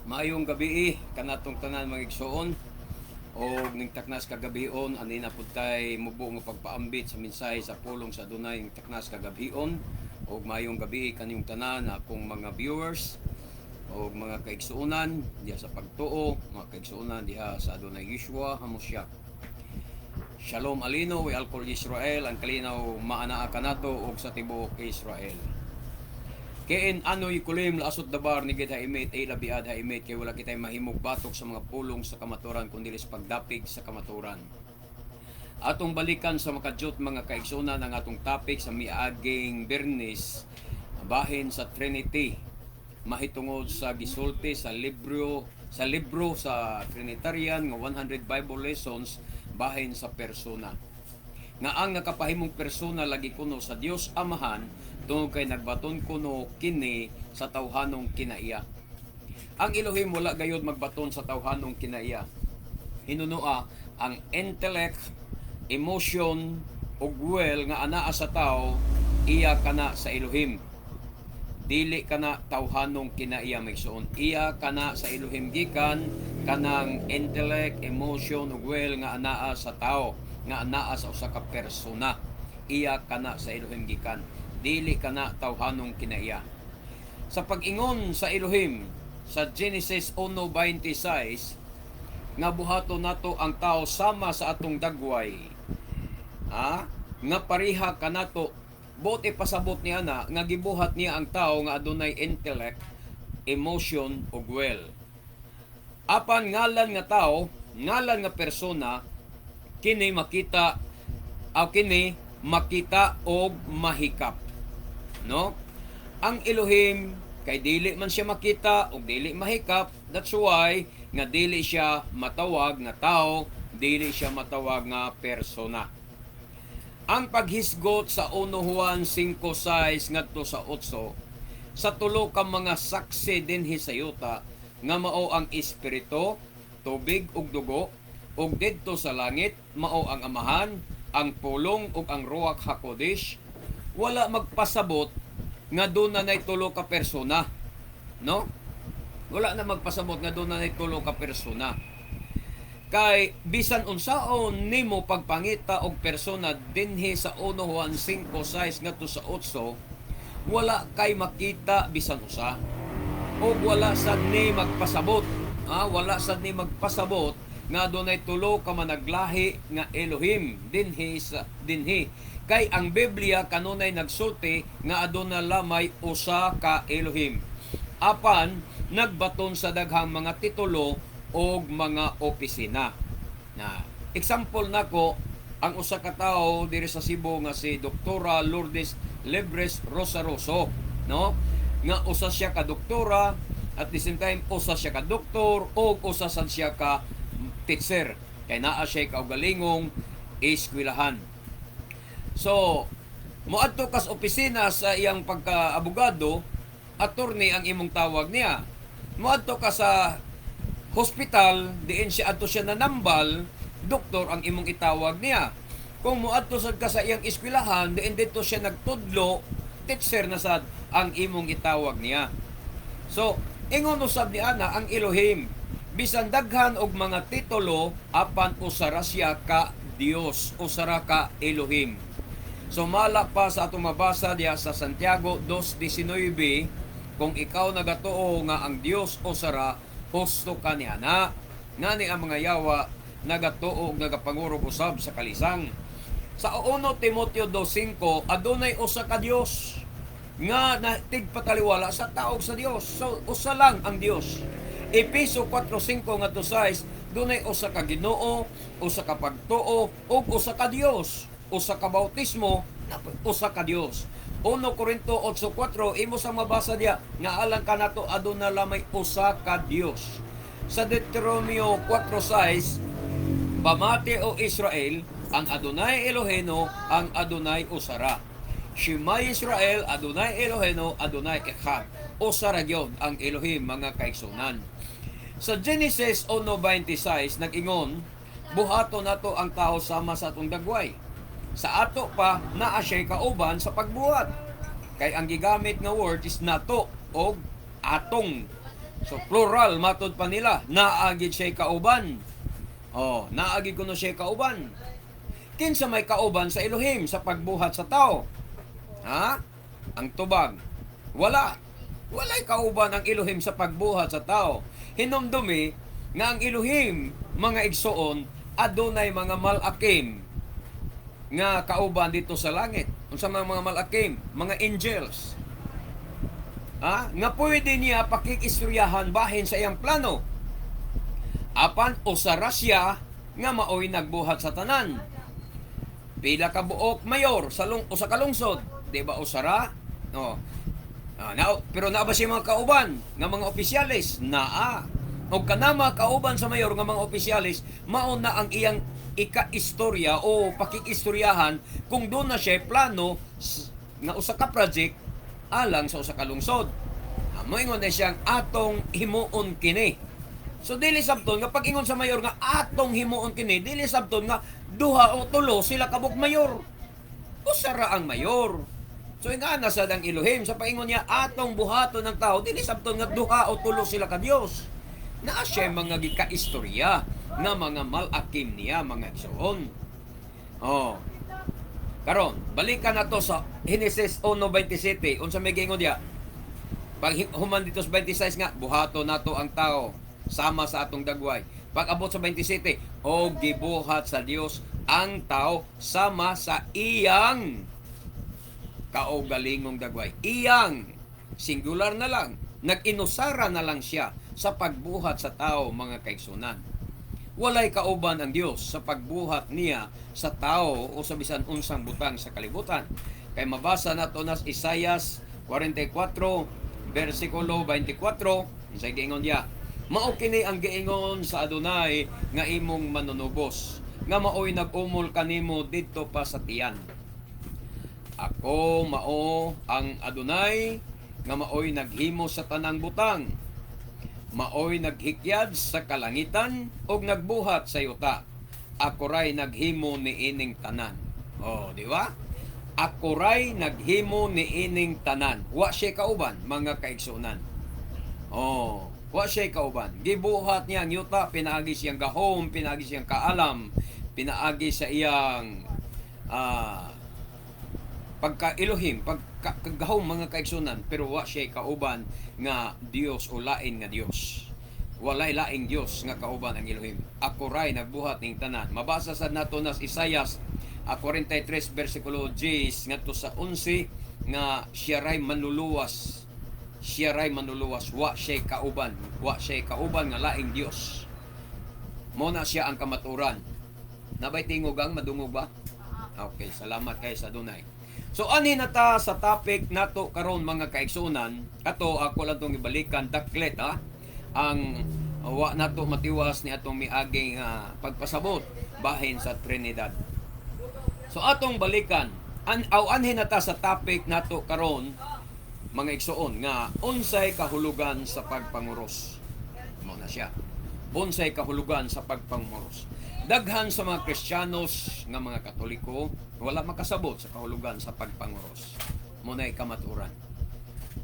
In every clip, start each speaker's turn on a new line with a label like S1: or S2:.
S1: Maayong gabii kanatong tanan, mga igsoon, og ning taknas kagabion ani na pud tay mubo nga pagpaambit sa mensahe sa pulong sa Adunay ning taknas kagabion. Og maayong gabii kaniyong tanan, akong mga viewers og mga kaigsuonan diha sa pagtuo, mga kaigsuonan diha sa Adonai Yeshua Hamashiach. Shalom aleinu we al kol Israel, ang kalinaw maanaa kanato og sa tibuok Israel. Ken anu yecholim laasot dabar neged haemet ela bead haemet, kay wala kitay mahimog batok sa mga pulong sa kamaturan kun dili sa pagdapig sa kamaturan. Atong balikan sa makadyot, mga kaigsuonan, ang atong topic sa miaging Biyernes bahin sa Trinity mahitungod sa gisulti sa libro sa Trinitarian nga 100 Bible Lessons bahin sa persona, nga ang nakapahimong persona lagi kuno sa Dios Amahan tungod kay nagbaton kuno kini sa tawhanong kinaiya. Ang Elohim wala gayod magbaton sa tawhanong kinaiya. Hinunua ang intellect, emotion ug will nga anaa sa tao, iya kana sa Elohim. Dili kana tawhanong kinaiya, mga igsoon. Iya kana sa Elohim gikan kanang intellect, emotion ug will nga anaa sa tao, nga anaa sa usa ka persona. Iya kana sa Elohim gikan. Dili kana tawhanong kinaiya. Sa pag-ingon sa Elohim sa Genesis 1:26 nga buhaton nato ang tao sama sa atong dagway. Ha? Nga pareha kanato, buot ipasabot niya na nga gibuhat niya ang tao nga adunay intellect, emotion ug will. Apan ngalan nga tao, ngalan nga persona, kini makita aw kini makita og mahikap. No? Ang Elohim kay dili man siya makita og dili mahikap, that's why nga dili siya matawag nga tao, dili siya matawag nga persona. Ang paghisgot sa 1 Juan 5:6 ngadto sa 8 sa tulo ka mga saksi dinhi sa yuta nga mao ang espiritu, tubig ug dugo, ug didto sa langit mao ang Amahan, ang Pulong ug ang Ruach Hakodesh, wala magpasabot nga duna nay tulo ka persona, no? Wala na magpasabot nga duna nay tulo ka persona. Kay bisan unsaon nimo pagpangita og persona dinhi sa 1 Juan 5:6 ngadto sa 8, wala kay makita bisan usa. Og wala sad ni magpasabot. Ah, wala sad ni magpasabot nga dunay tulo ka managlahi nga Elohim dinhi sa dinhi. Kay ang Biblia kanunay nagsulti nga aduna lamay usa ka Elohim. Apan nagbaton sa daghang mga titulo og mga opisina. Na example nako ang usa ka tawo diri sa Cebu nga si Doktora Lourdes Libres Rosaroso, no? Nga usa siya ka doktora, at the same time usa siya ka doktor og usa sad siya ka teacher kay naa siya kaugalingong eskwelahan. So, moadto kas opisina sa iyang pagka-abogado, attorney ang imong tawag niya. Moadto ka sa hospital, diin siya adto siya nanambal, doktor ang imong itawag niya. Kung moadto sad ka sa iyang eskwelahan, diin didto siya nagtudlo, teacher na sad ang imong itawag niya. So, ingon usab ni ana ang Elohim, bisan daghan og mga titulo, apan usa ra siya ka Dios, usa ra ka Elohim. So mala pa sa atong mabasa diha sa Santiago 2:19, kung ikaw nagatuo nga ang Dios usa ra, husto ka niana. Ngani ang mga yawa nagatuo og nagapangurog usab sa kalisang. Sa 1 Timoteo 2:5, adunay usa ka Dios nga na tigpataliwala sa taog sa Dios. So usa lang ang Dios. Epeso 4:5 ngadto 6, dunay usa ka Ginoo, usa ka pagtuo ug usa ka Dios, usa ka bautismo, usa ka Dios. 1 Corinto 8:4, imo sa mabasa diya nga alang kanato aduna lamay usa ka Dios. Sa Deuteronomio 4:6, "Pamati, o Israel, ang Adonai Eloheno, ang Adonai usa ra." Shema Israel, Adonai Eloheno, Adonai Echad. Usa ra gyud ang Elohim, mga kaigsunan. Sa Genesis 1:26, nag-ingon, "Buhato nato ang tao sama sa atong dagway." Sa ato pa, naa siya'y kauban sa pagbuhat. Kay ang gigamit nga word is "nato" og "atong". So plural matod pa nila, naa gid siya kauban. Oh, naa gid kuno siya kauban. Kinsa may kauban sa Elohim sa pagbuhat sa tao? Ha? Ang tubag, wala. Walay kauban ang Elohim sa pagbuhat sa tao. Hinumdumi nga ang Elohim, mga igsoon, adunay mga malakim nga kauban dito sa langit. Unsa mga malakim? Mga angels. Ha? Nga pwede niya pakikistoryahan bahin sa iyang plano. Apan usara siya nga maoy nagbuhat sa tanan. Pila ka buok mayor sa lung usa ka lungsod, di ba usara? Oh. Ah, na, pero naa ba siya mga kauban nga mga opisyales? Naa. Og kana mga kauban sa mayor nga mga opisyales, mao na ang iyang ika-istorya o pakikistoryahan kung doon na siya plano nga usa ka project alang sa usa ka lungsod. Ah, moingon na siyang atong himuon kini. So dili sabton nga pag-ingon sa mayor nga atong himuon kini, dili sabton nga duha o tulo sila kabuk mayor. Usa ra ang mayor. So nga na sad ang Elohim sa paingon niya atong buhaton ng tao, dili sabton nga duha o tulo sila ka Dios. Naa siya mga gikaistorya nga mga malakim niya, mga igsoon. Oh. Karon, balikan na to sa Genesis 1:27. Unsa may giingon diya? Pag human dito sa 26 nga, buhato nato ang tao sama sa atong dagway. Pag abot sa 27, o gibuhat sa Dios ang tao sama sa iyang kaugalingong dagway. Iyang, singular na lang, nag-inusara na lang siya sa pagbuhat sa tao, mga kaigsunan. Walay kauban ang Dios sa pagbuhat niya sa tao o sa bisan unsang butang sa kalibutan. Kay mabasa nato nas Isaias 44 versikulo 24, unsay giingon diya? Mao kini ang giingon sa Adonai nga imong manunubos, nga maoy nag-umol kanimo didto pa sa tiyan. Ako mao ang Adonai nga maoy naghimo sa tanang butang. Maoy naghikyad sa kalangitan ug nagbuhat sa yuta. Ako ray naghimo niining tanan. Oh, di ba? Ako ray naghimo niining tanan. Wa siya kauban, mga kaigsunan. Oh, wa siya kauban. Gibuhat niya ang yuta, pinaagi siyang gahom, pinaagi siyang kaalam, pinaagi sa iyang pagka Elohim, pagka kagahom, mga kaigsunan, pero wa siya kauban nga Dios o lain nga Dios. Walay laing Dios nga kauban ang Elohim. Ako ray nagbuhat ning tanan. Mabasa sad nato nas Isaias 43 versikulo 10 ngadto sa 11 nga siya ray manluluwas. Siya ray manluluwas, wa siya kauban, wa siya kauban nga laing Dios. Mo na siya ang kamaturan. Nabay tingog ang madungog ba? Okay, salamat kay sa Dunay. So ani na ta sa topic nato karon, mga kaigsunan, ato ako lang tong ibalikan daklet ha. Ang wa nato matiwas ni atong miaging pagpasabot bahin sa Trinidad. So atong balikan an aw anhin na ta sa topic nato karon, mga igsoon, nga unsay kahulugan sa pagpanguros. Mo na siya. Unsay kahulugan sa pagpanguros. Daghan sa mga Kristiyanos nga mga Katoliko wala makasabot sa kahulugan sa pagpanguros. Mo na'y kamaturan.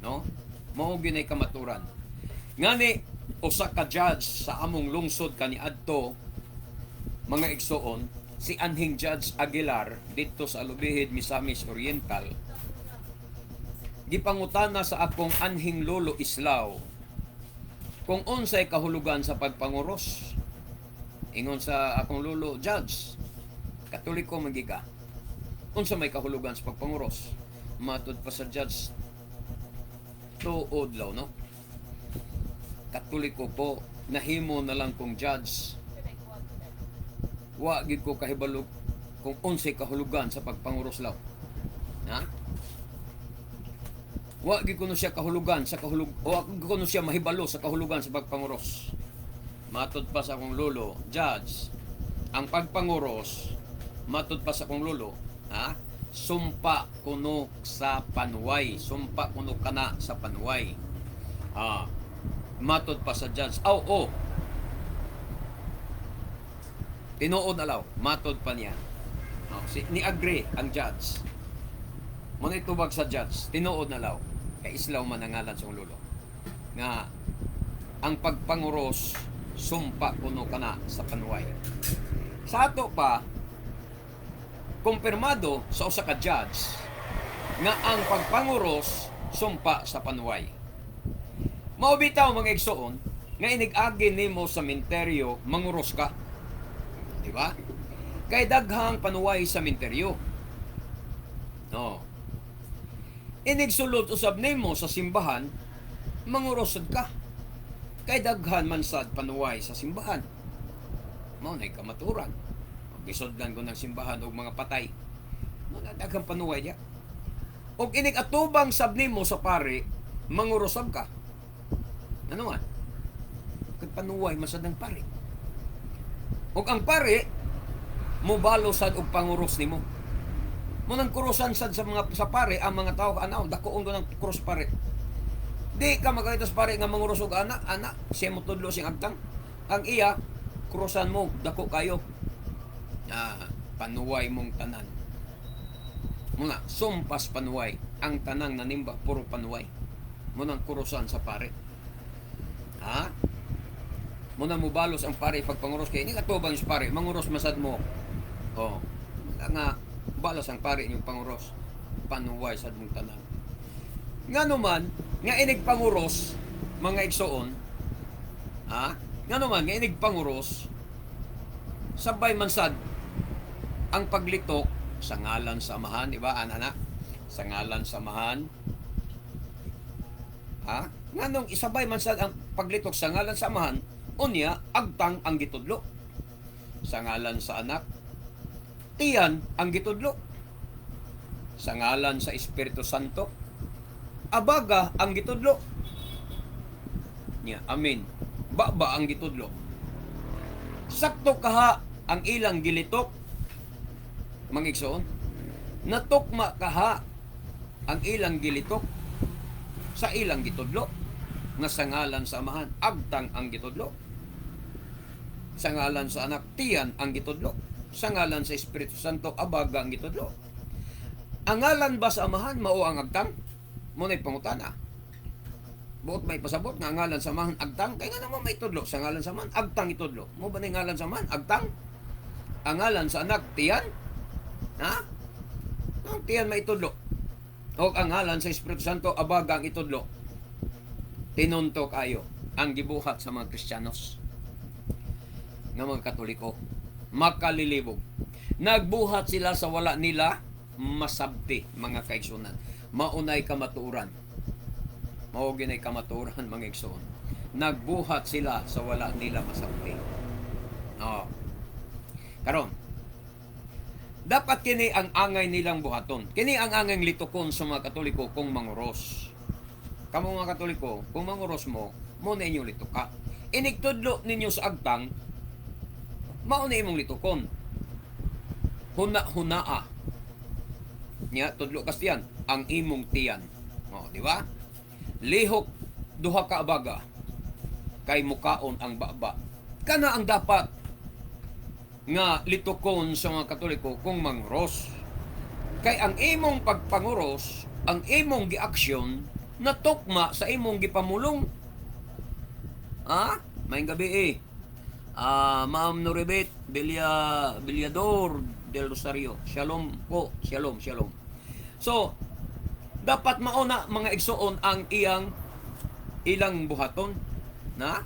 S1: No? Mao gyud nay kamaturan. Ngani usa ka judge sa among lungsod kaniadto, mga igsoon, si Anhing Judge Aguilar didto sa Alubijid, Misamis Oriental, gipangutana sa akong anhing lolo Islaw kung unsay kahulugan sa pagpanguros. Ingon sa akong lolo, "Judge, Katoliko man gyud ka. Unsa may kahulugan sa pagpanguros?" Matud pa sa judge, tuod law, no? Katoliko po, nahimo na lang kong judge. Wa gid ko kahibalo kung unsay kahulugan sa pagpanguros law. Ha? Wa gid kuno siya kahulugan sa kahulug wa gid kuno siya mahibalo sa kahulugan sa pagpanguros. Matud pa sa akong lolo, "Judge, ang pagpanguros," matud pa sa akong lolo, ha? Sumpa kuno sa panuway, sumpa kuno kana sa panuway. Ah, matud pa sa judge, "Aw, oh. Tinuod alaw," matud pa niya. Oh, si, ni-agree ang judge. Mo na itubag sa judge, tinuod na law. Kay Islaw man ang ngalan sa akong lolo. Nga Ang pagpanguros, sumpa kuno kana sa panuway. Sa ato pa, kumpirmado sa usa ka judge nga ang pagpanguros, sumpa sa panuway. Mao bitaw, mga igsoon, nga inig-agi nimo sa minteryo, manguros ka. Di ba? Kay daghang panuway sa minteryo. No. Inig sulod usab nimo sa simbahan, manguros sad ka. Kay daghan man sad panuway sa simbahan. Mao nay kamaturan. Gisudlan ko ng simbahan og mga patay. Mao na, daghang panuway diya. Og inig atubang sab nimo sa pare, mangurosab ka. Ano man? Kay panuway man sad ang pare. Og ang pare mobalo sad og panguros nimo. Mao nang kurusan sad sa mga sa pare ang mga tao, anaw dakoon ko ng krus pare. Di ka makakita sa pare nga manguros og ana, ana siya mo tudlo siyang agtang. Ang iya krusan mo dako kayo. Ah, panuway mong tanan. Muna, sumpas panuway. Ang tanang nanimba, puro panuway. Munang kurusan sa pare. Ha? Muna mubalos ang pare pagpanguros kay ni katubang sa pare, manguros masad mo. Oh. Nga balos ang pare inyong panguros. Panuway sad mong tanan. Nga naman, nga inig panguros, mga igsoon, ha? Nga naman, nga inig panguros, sabay man sad ang paglitok sa ngalan sa Amahan, di ba, ana? Sa ngalan sa Amahan. Ha? Nganong isabay man sad ang paglitok sa ngalan sa Amahan, unya agtang ang gitudlo? Sa ngalan sa Anak, tiyan ang gitudlo. Sa ngalan sa Espiritu Santo, abaga ang gitudlo. Nya, amen. Baba ang gitudlo. Sakto kaha ang ilang gilitok, mga igsoon? Natukma kaha ang ilang gilitok sa ilang gitudlo nga sa ngalan sa Amahan, agtang ang gitudlo. Sa ngalan sa Anak, tiyan ang gitudlo. Sa ngalan sa Espiritu Santo, abaga ang gitudlo. Ang ngalan ba sa Amahan mao ang agtang? Mo na'y pangutana. Buot may pasabot nga ang ngalan sa Amahan agtang, kay nga naman may tudlo sa ngalan sa Amahan, agtang itudlo. Mo ba ni ngalan sa Amahan agtang? Ang ngalan sa Anak, tiyan? Ha? Ang tiyan maitudlo. O ang ngalan sa Espiritu Santo, abaga ang itudlo. Tinunto kayo ang gibuhat sa mga Kristiyanos nga mga Katoliko. Makalilibog. Nagbuhat sila sa wala nila masabti, mga kaigsunan. Maunay kamatuoran. Mao ginay kamatuoran, mga igsoon. Nagbuhat sila sa wala nila masabti. No. Karon, dapat kini ang angay nilang buhaton. Kini ang angay litukon sa mga Katoliko kung manguros. Kamo mga Katoliko, kung manguros mo, mo na inyong lituka. Inigtudlo ninyo sa agtang, mao na imong litukon. Huna-hunaa. Nya tudlo kastiyan, ang imong tiyan. O, di ba? Lihok duha ka abaga kay mukaon ang baba. Kana ang dapat nga litukon sa mga Katoliko kung manguros. Kay ang imong pagpanguros, ang imong giaksyon natukma sa imong gipamulong. Ha? Maayong gabi eh. Ah, Ma'am Noribet Villa Villador del Rosario. Shalom po. Shalom, shalom. So, dapat mauna, mga igsoon, ang iyang ilang buhaton na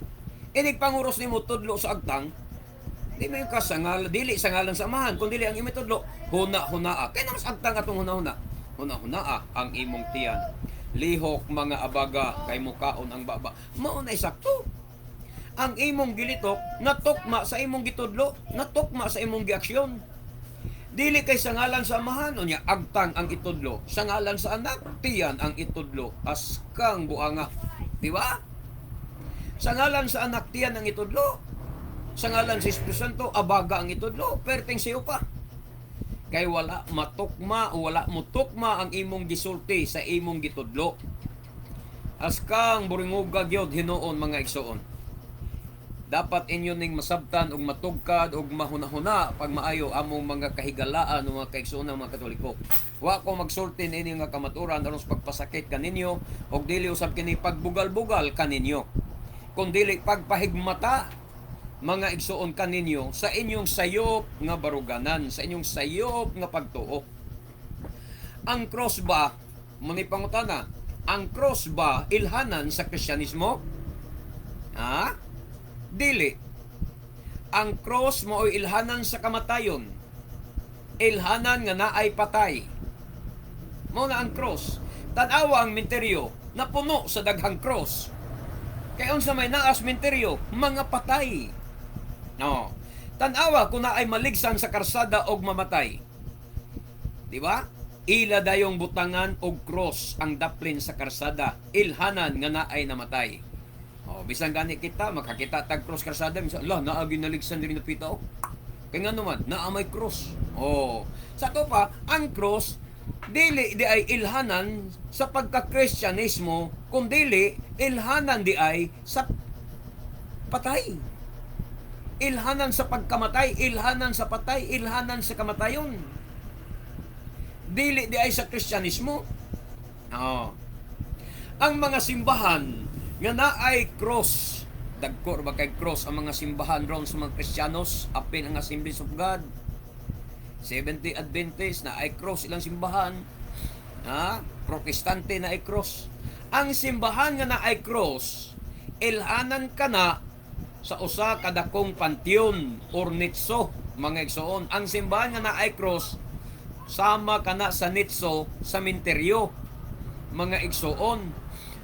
S1: inig panguros nimo tudlo sa agtang, di mo yung kasangal, dili sa ngalan sa Amahan kun dili ang imong tudlo huna hunaa, kay nang agtang atong huna huna, huna hunaa ang imong tiyan, lihok mga abaga kay mukaon ang baba. Mao na sakto ang imong gilitok, natukma sa imong gitudlo, natukma sa imong giaksyon. Dili kay sa ngalan sa Amahan, unya agtang ang itudlo. Sa ngalan sa Anak, tiyan ang itudlo. Askang buanga. Di ba? Sa ngalan sa Anak, tiyan ang itudlo. Sa ngalan sa Espiritu Santo, abaga ang itudlo. Perting siyo pa. Kay wala matukma o wala mutukma ang imong gisulti sa imong gitudlo. Askang buringuga gyud hinuon, mga igsoon. Dapat inyo ning masabtan og matugkad og mahunahuna pag maayo among mga kahigalaan o mga kaigsoon ng mga Katoliko. Wa ko magsulti ninyo nga kamaturan aron sa pagpasakit kaninyo og dili usab kini pagbugal-bugal kaninyo. Kundili pagpahigmata, mga igsuon, kaninyo sa inyong sayop nga baruganan, sa inyong sayop nga pagtuo. Ang cross ba, muni pangutana, ang cross ba ilhanan sa Kristyanismo? Ha? Dili. Ang cross mao'y ilhanan sa kamatayon. Ilhanan nga naay patay. Mao na ang cross. Tan-awa ang minteryo na puno sa daghang cross. Kay unsa may naa sa minteryo? Mga patay. No. Tan-awa kung naay maligsan sa karsada og mamatay. Di ba? Ila dayong butangan og cross ang daplin sa karsada. Ilhanan nga naay namatay. Oh, bisan gani kita makakita tag cross karsada, minsan lah naagi naligsan diri napita oh. Kay nga naman, naa may cross. Oh, sa to pa, ang cross dili di ay ilhanan sa pagka-Kristyanismo, kundili ilhanan di ay sa patay. Ilhanan sa pagkamatay, ilhanan sa patay, ilhanan sa kamatayon. Dili di ay sa Kristyanismo. Oh. Ang mga simbahan nga naay cross, dagko ra ba kay cross ang mga simbahan ron sa mga Kristiyanos, apil ang Assemblies of God, Seventh-day Adventist na ay cross ilang simbahan. Ha? Protestante na ay cross. Ang simbahan nga naay cross, ilhanan ka na sa usa ka dakong pantheon or nitso, mga igsoon. Ang simbahan nga naay cross, sama kana sa nitso sa minteryo, mga igsoon.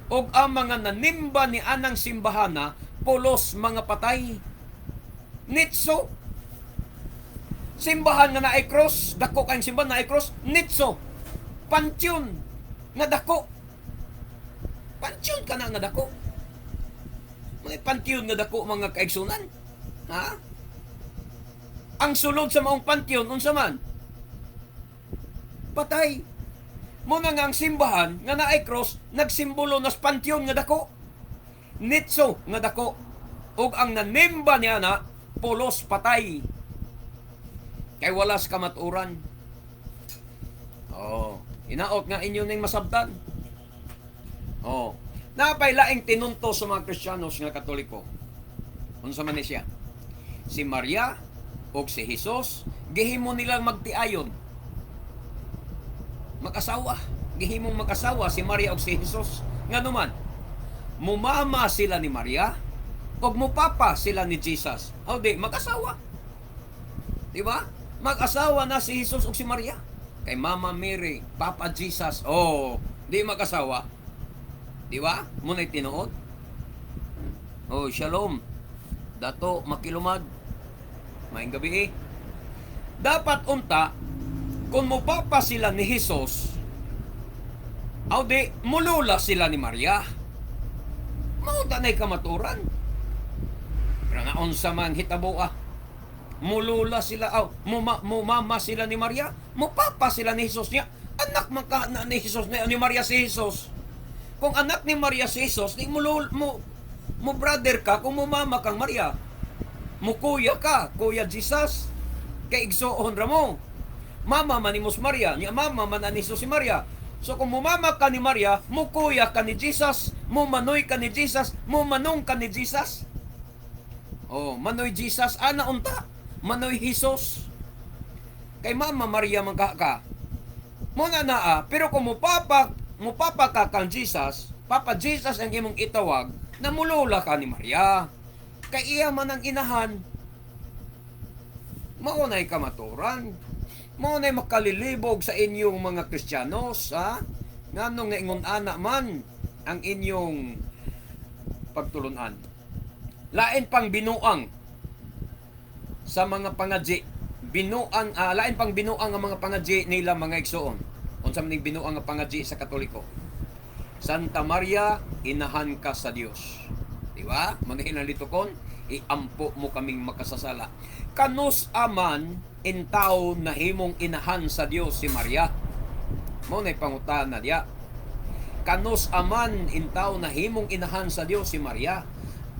S1: Og ang mga nanimba ni anang simbahana, pulos mga patay. Nitso. Simbahan nga naay cross, dako kayong simbahan naay cross, nitso. Pantheon nga dako. Pantheon kana nga dako. Mga pantheon nga dako, mga kaigsunan. Ha? Ang sulod sa maong pantheon unsa man? Patay. Mao na nga ang simbahan nga naay cross nagsimbolo nas pantheon nga dako. Nitso nga dako. Ug ang nanimba niya na pulos patay. Kay wala sa kamaturan. Oh, inaot nga inyo ning masabtan. Oh, napay laing tinunto sa mga Kristiyanos nga Katoliko. Unsa man ni siya? Si Maria ug si Jesus gihimo nilang magtiayon. Mag-asawa. Gihimong mag-asawa si Maria ug si Jesus. Ngano man? Mumama sila ni Maria ug mupapa sila ni Jesus. O di, mag-asawa. Di ba? Mag-asawa na si Jesus ug si Maria. Kay Mama Mary, Papa Jesus. Oh, di mag-asawa. Di ba? Muna'y tinuod. Oh, shalom. Dato makilumad. Maayong gabi eh. Dapat unta, kung mupapa sila ni Jesus, aw di, mulula sila ni Maria. Mao na'y kamaturan. Pero nga unsa man hitabo ah. Mulula sila, aw, mumama sila ni Maria, mupapa sila ni Jesus niya. Anak man ka na ni Jesus ni Maria si Jesus. Kung anak ni Maria si Jesus, di mo brother ka kung mumama kang Maria. Mukuya ka, Kuya Jesus. Kay igsuon ra mo. Mama man ni Mos Maria, niya mama man ni Jesus si Maria. So kung mumama ka ni Maria, mukuya ka ni Jesus, mumanoy ka ni Jesus, mumanong ka ni Jesus. Oh, manoy Jesus ana unta. Manoy Jesus. Kay Mama Maria man ka ka. Mo na naa, pero kung mupapa ka kang Jesus, Papa Jesus ang imong itawag, namulula ka ni Maria. Kay iya man ang inahan. Mao na'y kamaturan. Mao na'y makalilibog sa inyong mga Kristiyanos, ha? Nganong naingon ana man ang inyong pagtulunan? Lain pang binuang sa mga pangadji. Binuang lain pang binuang ang mga pangadji nila, mga igsuon. Unsa man ning binuang nga pangadji sa Katoliko? Santa Maria, inahan ka sa Dios. Di ba? Manahin litukon, iampo mo kaming makasasala. Kanus aman intaw nahimong inahan sa Dios si Maria? Mao na'y pangutana diya. Kanus aman intaw nahimong inahan sa Dios si Maria?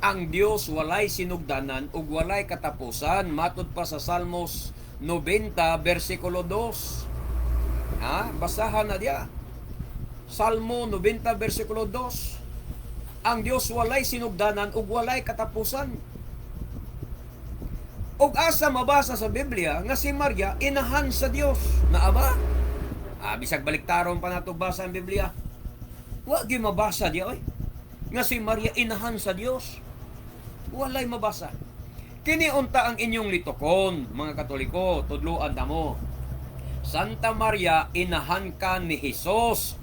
S1: Ang Dios walay sinugdanan ug walay katapusan, matud pa sa Salmos 90 bersikulo 2. Ha? Basahan na diya. Salmo 90 bersikulo 2. Ang Dios walay sinugdanan ug walay katapusan. Ug asa mabasa sa Biblia nga si Maria inahan sa Dios? Naa ba? Ah, bisag baliktaron pa nato basa ang Biblia. Wa gyud mabasa diya oy, nga si Maria inahan sa Dios. Walay mabasa. Kini unta ang inyong litokon, mga Katoliko, tudluan ta mo. Santa Maria, inahan ka ni Hesus.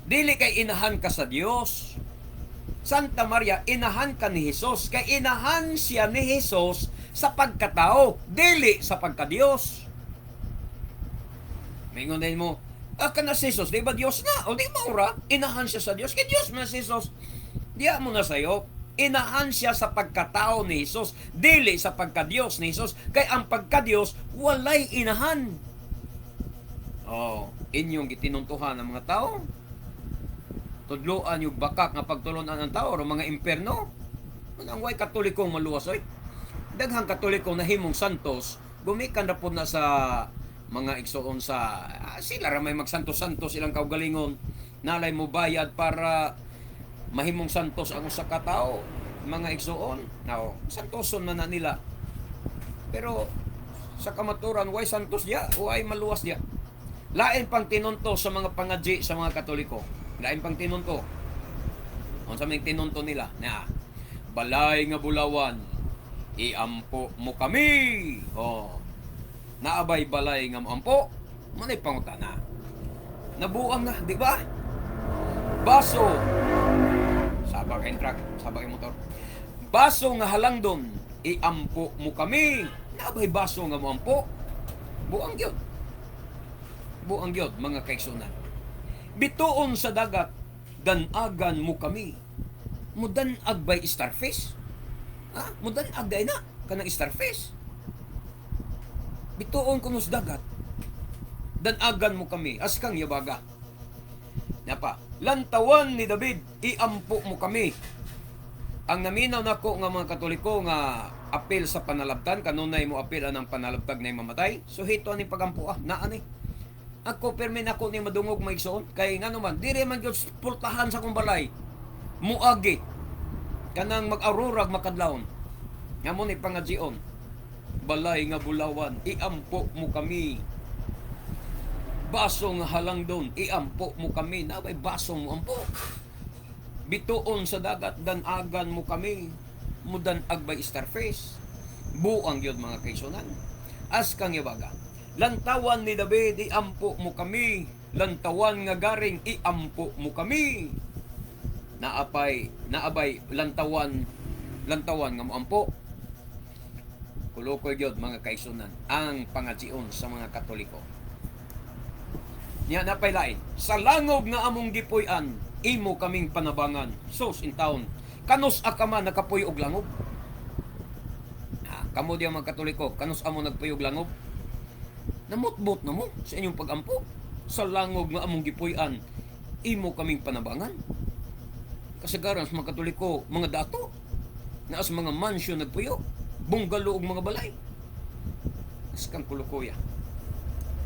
S1: Dili kay inahan ka sa Dios. Santa Maria, inahan ka ni Hesus. Kay inahan siya ni Hesus sa pagkatao, dili sa pagkadiyos. Mingon din mo, ah, kana si Jesus, di ba Diyos na? O di maura, inahan siya sa Diyos. Kay Diyos man si Jesus. Diya mo na sa'yo, inahan siya sa pagkatao ni Jesus, dili sa pagkadiyos ni Jesus. Kay ang pagkadiyos, walay inahan. Oh, inyong gitinuntuhan ang mga tao. Tudloan yung bakak nga pagtulunan ang tao o mga imperno. Ang way Katolikong maluwas oy. Daghang Katolikong nahimong santos, gumikan ra pod na sa mga igsoon sa sila ra may magsantos-santos ilang kaugalingon, nalay mo bayad para mahimong santos ang usa ka tawo, mga igsoon. Now, santoson man na nila, pero sa kamaturan way santos diya, way maluwas diya. Lain pang tinunto sa mga pangadji sa mga Katoliko. Lain pang tinunto. Unsa may tinunto nila na balay nga bulawan, iampo mo kami. Oh, naa bay balay nga moampo? Manay pangutana. Nabuang na, di ba? Baso. Saba kay truck, saba kay motor. Baso nga halangdon, iampo mo kami. Naa bay baso nga moampo? Buang gyud. Buang gyud, mga kaigsunan. Bituon sa dagat, danagan mo kami. Mudanag bay starfish? Ha? Mudanag day na kanang starfish. Bituon kuno sa dagat. Danagan mo kami, askang yabaga. Napa, lantawan ni David, iampo mo kami. Ang naminaw nako nga mga Katoliko nga apil sa panalabtan, kanunay mo apil anang panalabtag na mamatay, so hito ani pagampo ah, naa ni. Ako permi nako ni madungog, maigsoon, kay ngano man diri man gyud pultahan sa akong balay. Muagi kanang mag-aurorag makadlawon. Nga mo ni pangadjion. Balay nga bulawan, iampo mo kami. Baso nga halangdon, iampo mo kami. Naa bay baso mo ampo? Bituon sa dagat, danagan mo kami. Mudanag bay starfish? Buang yun, mga kaigsunan. Askang yabaga. Lantawan ni David, iampo mo kami. Lantawan nga garing, iampo mo kami. Naapay, naa bay lantawan, lantawan nga moampo? Kulukoy gyud, mga kaigsunan, ang pangadjion sa mga Katoliko. Nya napay lain. Sa langob nga among gipuy-an, imo kaming panabangan. Sus in town. Kanus a ka man nakapuy og langob? Ha, kamo diya mga Katoliko, kanus amo nagpuy og langob? Namutbot na mo sa inyong pagampo. Sa langob nga among gipuy-an, imo kaming panabangan. Kasagaran sa mga Katoliko, mga dato, naa sa mga mansyon nagpuyo, bungalo og mga balay. Askang kulukuya.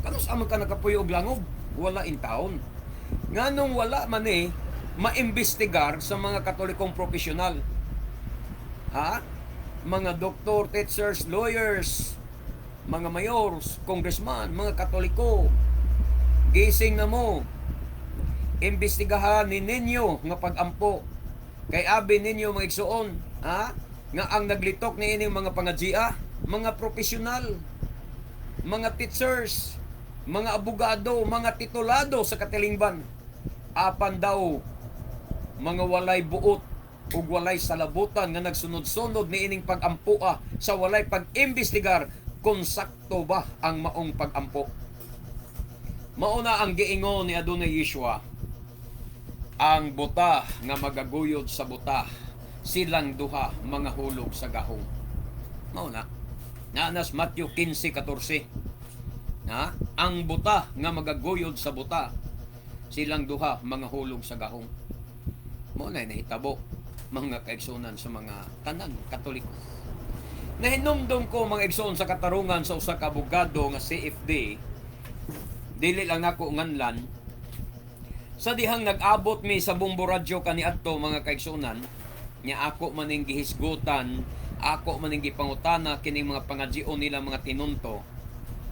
S1: Kanus amang ka nakapuyo og langob? Wala in town. Nganong wala man eh maimbestigar sa mga Katolikong profesional? Ha? Mga doktor, teachers, lawyers, mga mayors, congressman, mga Katoliko. Gising na mo. Imbestigahan ni ninyo nga pag-ampo. Kay abi ninyo, mga igsuon, ha? Nga ang naglitok ni ining mga pangadjia, mga profesional, mga teachers, mga abogado, mga titulado sa katilingban. Apan daw mga walay buot ug walay salabutan nga nagsunod-sunod ni ining pag-ampoa sa walay pag-imbestigar kung sakto ba ang maong pag-ampo. Mauna ang giingon ni Adunay Yeshua, ang buta nga magaguyod sa buta, silang duha mga hulog sa gahong. Mauna. Naanas Matthew 15:14. Na ang buta nga magaguyod sa buta, silang duha mga hulog sa gahong. Mao na nahitabo, mga kaigsunan, sa mga tanan Katoliko. Nahinumdum ko, mga igsoon, sa katarungan sa usa ka abogado nga CFD, dili lang nako nganlan. Sa dihang nag-abot mi sa Bombo Radyo kaniadto, mga kaigsunan, nya ako maning gihisgutan, ako maning gipangutana kining mga pangajion nila, mga tinunto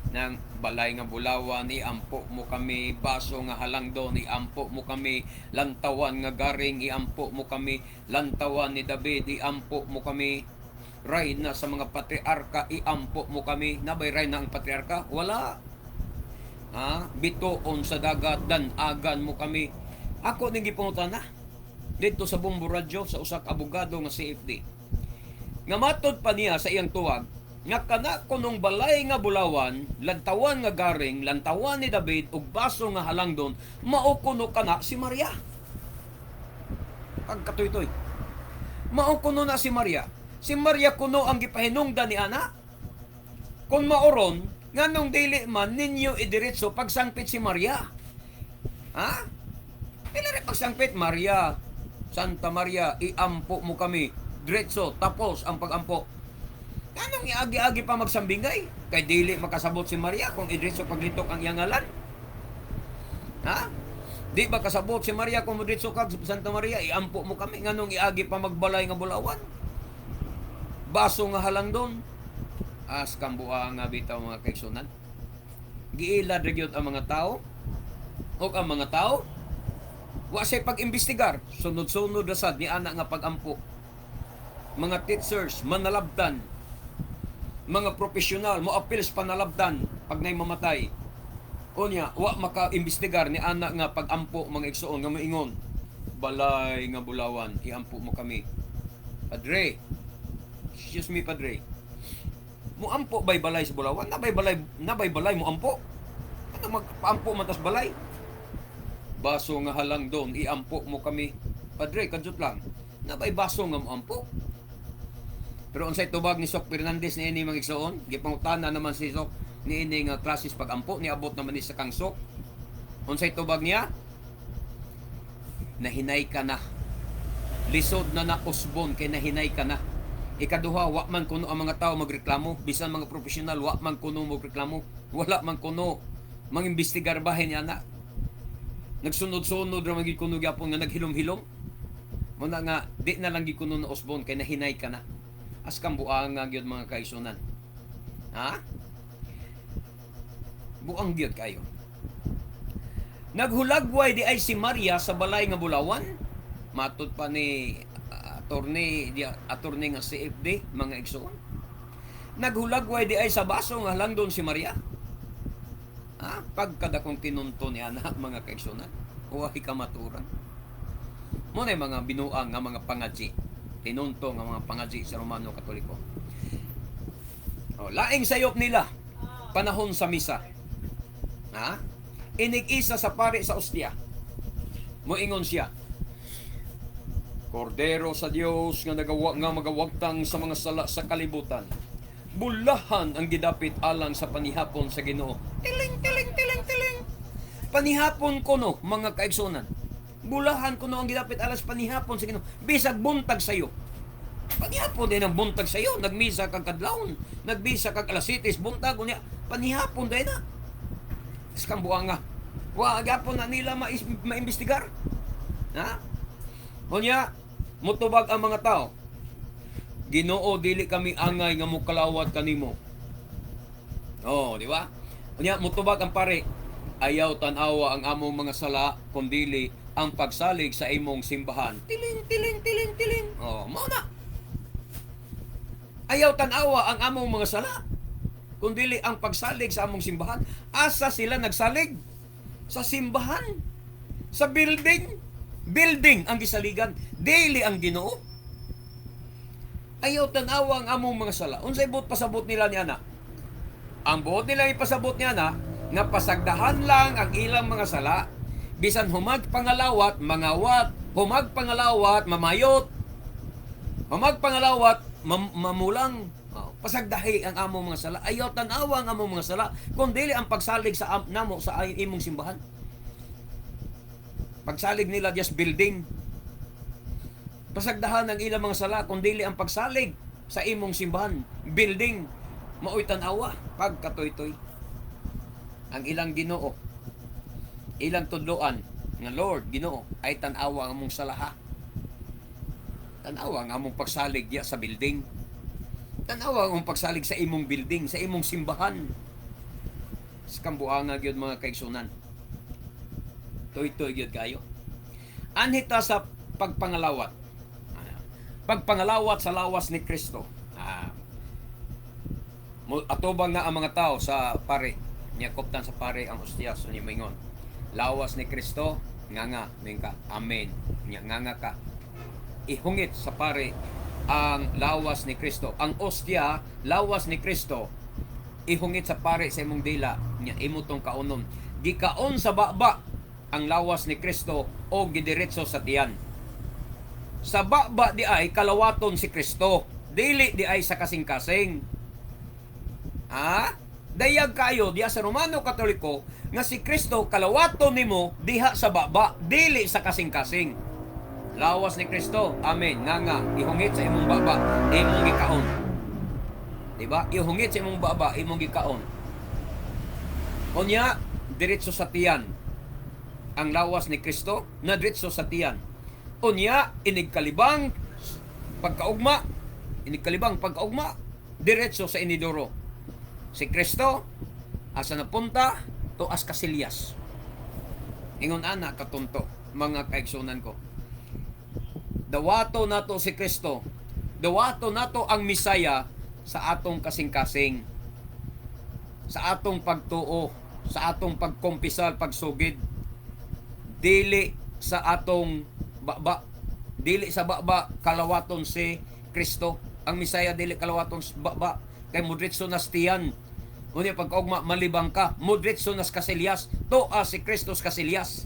S1: ng balay nga bulawan, iampo mo kami, baso nga halangdon, iampo mo kami, lantawan nga garing, iampo mo kami, lantawan ni David, iampo mo kami, rayna sa mga patriarka, iampo mo kami. Nabay rayna ang patriarka? Wala. Ha? Bituon sa dagat, danagan mo kami. Ako ning gipangutana dito sa Bombo Radyo sa usa ka abogado nga CFD. Nga matod pa niya sa iyang tuwag, nga kana kunong balay nga bulawan, lantawan nga garing, lantawan ni David ug baso nga halangdon, mao kuno kana si Maria. Pagkatuytoy. Mao kuno na si Maria. Si Maria kuno ang gipahinungdan ni ana. Kung maoron, nganong dili man ninyo idiretso pagsangpit si Maria? Ha? Pila rin pagsangpit, Maria, Santa Maria, iampo mo kami. Diretso, tapos ang pagampo. Anong iagi-agi pa magsambingay? Kay dili makasabot si Maria kung idiretso paglitok ang iyang ngalan. Ha? Di ba kasabot si Maria kung diretso kag Santa Maria, iampo mo kami? Nganong iagi pa magbalay nga bulawan? Baso nga halangdon. As kambuha nga bitaw, mga kaigsunan. Giilad ra gyud ang mga tao. O ang mga tao wa say pag-imbestigar, sunod-sunod ra sad ni ana nga pagampo. Mga teachers manalabdan. Mga profesional mo apil sa panalabdan pag nay mamatay. Unya, wa maka-imbestigar ni ana nga pagampo, mga igsuon, nga moingon, "Balay nga bulawan, iampo mo kami." Padre, excuse me, padre. Muampo bay balay sa bulawan? Nabay balay, nabay balay mo ampo? Ano magpaampo man tas balay? Baso nga halangdon, iampo mo kami. Padre, kadyot lang. Nabay baso nga moampo? Pero unsay tubag ni Sok Fernandez ni ini, mga igsoon? Gipangutana naman si Sok ni ini nga klasis pagampo, niabot naman ni sa kang Sok. Unsay tubag niya? Nahinay ka na. Lisod na na usbon kay nahinay ka na. Ikaduha, wa man kuno ang mga tao magreklamo, bisan mga profesional wa man kuno magreklamo, wala man kuno mangimbestigar bahin niya na. Nagsunod-sunod ra man gyud kuno gyapon nga naghilom-hilom. Muna nga di na lang gyud kuno na usbon kay nahinay ka na. As kambuang nga gyud, mga kaigsunan. Ha? Buang gyud kayo. Naghulagway di ay si Maria sa balay nga bulawan. Matod pa ni attorney, di attorney nga CFD, mga igsoon. Naghulagway di ay sa baso nga halangdon si Maria. Ha? Pagkadakong tinunto ni ana, mga kaigsunan. Uwahi kamaturan. Mo na mga binuang nga mga pangadji. Tinunto nga mga pangadji sa Romano Katoliko. Oh, laing sayop nila panahon sa misa. Ha? Inig-isa sa pari sa ostya. Moingon siya, "Kordero sa Dios nga nagawa nga magawagtang sa mga sala sa kalibutan. Bulahan ang gidapit alang sa panihapon sa Ginoo." Tiling, tiling, tiling, tiling. Panihapon kono, mga kaigsunan. Bulahan kuno ang gidapit alang sa panihapon sa Ginoo. Bisag buntag sayo. Panihapon din ang buntag sayo. Nagmisa kag kadlawon. Nagmisa kag alas 7 buntag unya. Panihapon din na. Iskang buanga. Wa gyapon na nila maimbestigar. Ha? Unya, mutubag ang mga tao, "Ginoo, dili kami angay nga mokalawat kanimo." Oh, di ba? Unya mutubag ang pare, "Ayaw tan-awa ang among mga sala kundili ang pagsalig sa imong simbahan." Tiling, tiling, tiling, tiling. Oh, mao na. Ayaw tan-awa ang among mga sala kundili ang pagsalig sa among simbahan. Asa sila nagsalig? Sa simbahan. Sa building. Building ang gisaligan. Dili ang Ginoo. Ayaw tan-awa ang among mga sala. Unsay buot pasabot nila ni ana? Ang buot nila ipasabot niya na nga pasagdahan lang ang ilang mga sala, bisan humag pangalawat mangawat, humag pangalawat mamayot, humag pangalawat mamulang. Oh, pasagdahi ang among mga sala. Ayaw tan-awa ang among mga sala kung dili ang pagsalig sa namo sa imong simbahan. Pagsalig nila just building. Pasagdahan ang ilang mga sala kung dili ang pagsalig sa imong simbahan, building, maoy tan-awa. Pagkatoy-toy. Ang ilang Ginoo, ilang tudloan. Nga Lord, Ginoo, ay tan-awa ang among salaha. Tan-awa ang among pagsalig diya sa building. Tan-awa ang among pagsalig sa imong building, sa imong simbahan. Sa kambuanga gyud, mga kaigsunan. Tuy-tuy gyud kayo. Anhi ta sa pagpangalawat. Pagpangalawat sa lawas ni Kristo. Atubang na ang mga tao sa pare. Niya koptan sa pare ang ostya, so niya maingon. "Lawas ni Kristo," nga nga, moingon ka, "Amen." Niya nga nga ka. Ihungit sa pare ang lawas ni Kristo. Ang ostya, lawas ni Kristo, ihungit sa pare sa imong dila, nya imo tong kaunon. Gikaon sa baba ang lawas ni Kristo o gidiretso sa tiyan. Sa baba di ay kalawaton si Kristo, dili di ay sa kasing-kasing. Ha? Dayag kayo diha sa Romano Katoliko nga si Kristo kalawaton nimo diha sa baba, dili sa kasing-kasing. "Lawas ni Kristo, amen." Nga nga, ihungit sa imong baba, imong gikaon. Di ba? Ihungit sa imong baba, imong gikaon. Unya, diretso sa tiyan. Ang lawas ni Kristo na diretso sa tiyan. Unya, inigkalibang pagkaugma, inigkalibang pagkaugma, diretso sa inidoro. Si Kristo, asa napunta? Tuas kasilyas. Ingon ana katunto, mga kaigsunan ko. Dawato nato si Kristo. Dawato nato ang Misaya sa atong kasing-kasing. Sa atong pagtuo, sa atong pagkumpisal, pagsugid. Dili sa atong baba. Dili sa baba kalawaton si Kristo. Ang Misaya dili kalawaton sa baba kay mudritso nas tiyan. Unya pagkaugma malibang ka, mudritso nas kasilyas, toa si Kristo sa kasilyas.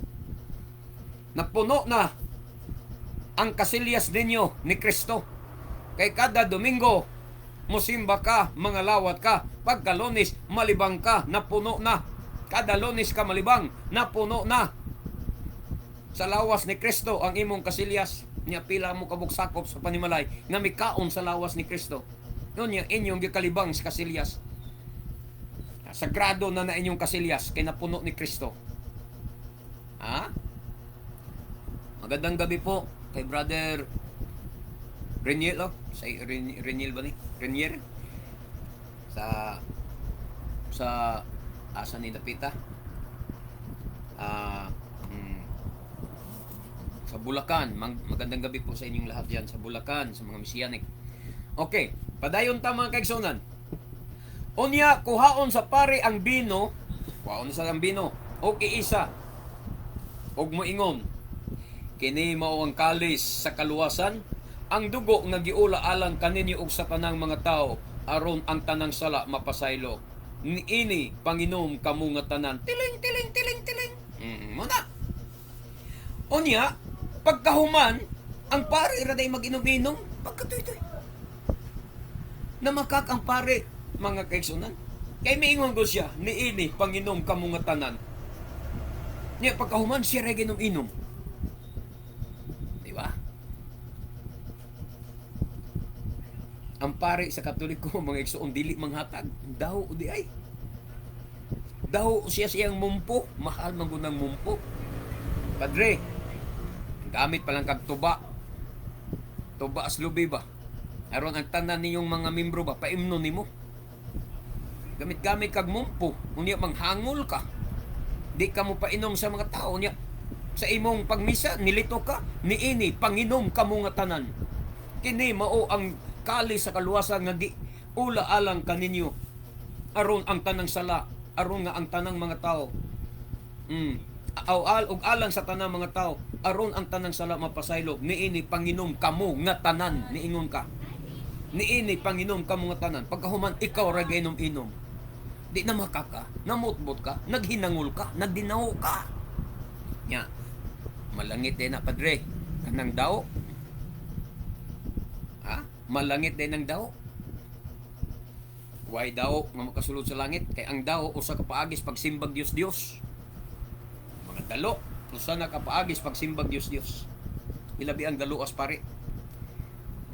S1: Napuno na ang kasilyas ninyo ni Kristo. Kay kada Domingo, musimba ka, mga lawat ka. Pagka Lunes, malibang ka, napuno na. Kada Lunes ka malibang, napuno na. Sa lawas ni Kristo ang imong kasilyas. Nya pila mo kabuok sakop sa panimalay nga mikaon sa lawas ni Kristo. Unya inyong gikalibang sa kasilyas. Sagrado na na inyong kasilyas kay napuno ni Kristo. Ha? Magandang gabi po kay Brother Reniel, oh. Sa Reniel ba ni? Renier? Sa asa ni Dapita? Sa Bulacan. Magandang gabi po sa inyong lahat diyan sa Bulacan, sa mga Messianic. Okay, padayon ta, mga kaigsunan. Unya kuhaon sa pare ang bino, kuhaon sa ang bino. Okay, isa. Og moingon, "Kini mao ang kalis sa kaluwasan, ang dugo nga giula alang kaninyo ug sa tanang mga tao aron ang tanang sala mapasaylo. Niini panginom kamo nga tanan." Tiling tiling tiling tiling. Mo na. Unya, pagkahuman, ang pare ra day mag-inom-inom, pagkatuy-tuy. Namakak ang pare, mga kaigsunan. Kay miingon ko siya, "Niini panginom kamo nga tanan." Nya pagkahuman siya ra ginom-inom. Di ba? Ang pare sa Katoliko, mga igsoon, dili manghatag. Daw di ay. Daw siya siyang mumpo, mahal man gud ng mumpo. "Padre, gamit pa lang kag tuba. Tuba as lubi ba? Aron ang tanan ninyong mga membro ba paimno nimo. Gamit-gamit kag mumpo, unya manghangol ka. Di ka mo painom sa mga tao niya. Sa imong pagmisa nilito ka, niini panginom kamo nga tanan. Kini mao ang kalis sa kaluwasan nga gi ula alang kaninyo aron ang tanang sala, aron nga ang tanang mga tao aw al ug alang sa tanang mga tao aron ang tanang sala mapasaylo. Niini panginom kamo nga tanan," niingon ka. "Niini panginom kamo nga tanan." Pagkahuman ikaw ra gainom-inom. Di na makaka, namutbot ka, naghinangol ka, nagdinaw ka. Nya, malangit din na, padre, kanang daw. Ha? Malangit din ang daw. Why daw nga makasulod sa langit? Kay ang daw usa ka paagis pagsimbag Dios Dios. Mga dalo, usa na ka paagis pagsimbag Dios Dios. Ilabi ang dalo as pare.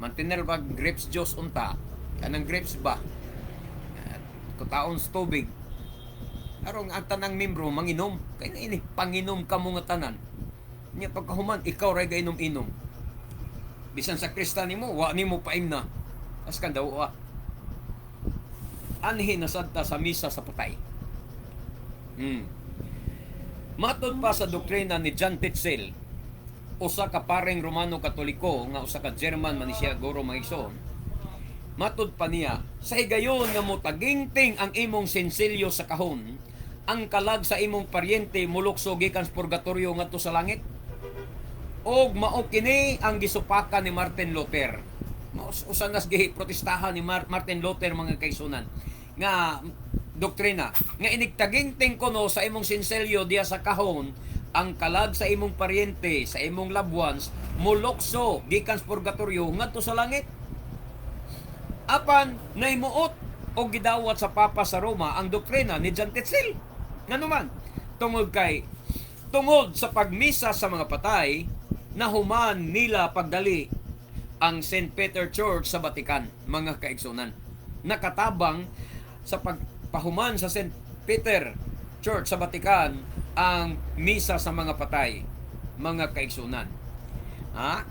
S1: Mantener pag grapes juice unta, kanang grapes ba? At kutaon sa tubig. Aron ang tanang membro manginom. Kay na ini panginom kamo nga tanan. Nya pagkahuman, ikaw ray gainom-inom. Bisan sa kristan nimo, wa nimo paimna. Askan daw ah. Anhi na sad ta sa misa sa patay. Matod pa sa doktrina ni John Tetzel, usa ka pareng Romano Katoliko nga usa ka German man ni siya guro, mga igsoon. Matod pa niya, sa higayon nga motagingting ang imong sinsilyo sa kahon, ang kalag sa imong paryente mulukso gikan sa purgatorio ngadto sa langit. Og mao kini ang gisupakan ni Martin Luther. Mao usa nas giprotestahan ni Martin Luther, mga kaigsuonan, nga doktrina nga inigtagingting kuno sa imong sinselyo diya sa kahon, ang kalag sa imong paryente, sa imong loved ones, mulukso gikan sa purgatorio ngadto sa langit. Apan naimuot o gidawat sa Papa sa Roma ang doktrina ni John Tetzel. Ngano man? Tungod kay tungod sa pagmisa sa mga patay, nahuman nila pagdali ang St. Peter Church sa Vatican, mga kaigsunan. Nakatabang sa pagpahuman sa St. Peter Church sa Vatican ang misa sa mga patay, mga kaigsunan. Ha?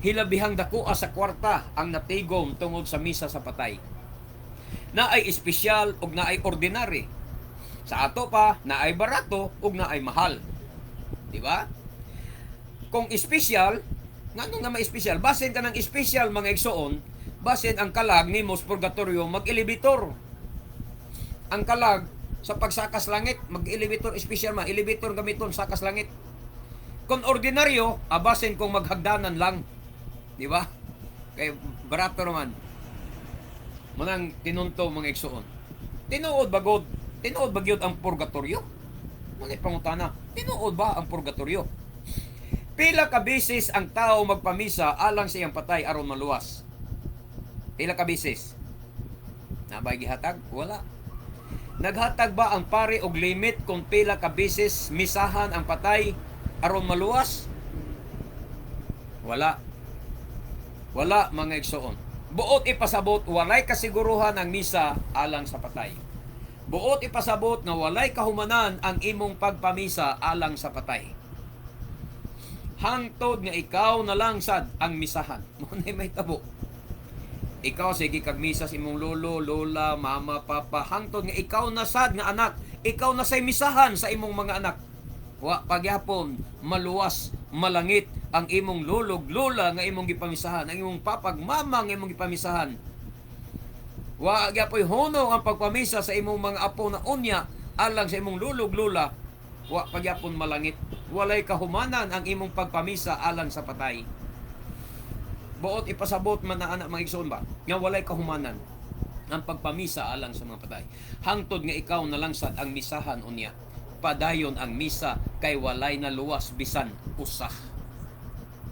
S1: Hilabihang dakoa sa kwarta ang natigom tungod sa misa sa patay. Naay espesyal ug naay ordinary. Sa ato pa, naay barato ug naay mahal. Di ba? Kung espesyal, ngano nga may espesyal? Basin ka ng espesyal, mga igsoon, basin ang kalag nimo sa purgatorio mag-elevator. Ang kalag sa pagsakas langit, mag-elevator, espesyal man, elevator gamiton sakas langit. Kung ordinaryo, abasin kung maghagdanan lang. Di ba? Kay barato naman. Munang tinunto, mga igsoon. Tinuod ba god? Tinuod ba gyud ang purgatorio? Muna pangutana. Tinuod ba ang purgatorio? Pila ka beses ang tao magpamisa alang sa iyang patay aron maluwas? Pila ka beses? Nabay gihatag? Wala. Naghatag ba ang pare og limit kung pila ka beses misahan ang patay aron maluwas? Wala. Wala, mga igsoon. Buot ipasabot, walay kasiguruhan ang misa alang sa patay. Buot ipasabot nga walay kahumanan ang imong pagpamisa alang sa patay. Hangtod nga ikaw na lang sad ang misahan. Mao na may tabo. Ikaw sige kag misa sa imong lolo, lola, mama, papa, hangtod nga ikaw na sad nga anak, ikaw na say misahan sa imong mga anak. Wa pagyapon maluwas, malangit ang imong lolog lola nga imong gipamisahan, ang imong papag mama nga imong gipamisahan. Wa gyapoy hunong ang pagpamisa sa imong mga apo na unya alang sa imong lolog lola. Wa pagyapon malangit. Walay kahumanan ang imong pagpamisa alang sa patay. Buot ipasabot man na anak, mga igsoon ba nga walay kahumanan ang pagpamisa alang sa mga patay. Hangtod nga ikaw na lang sad ang misahan unya. Padayon ang misa kay walay naluwas bisan usa.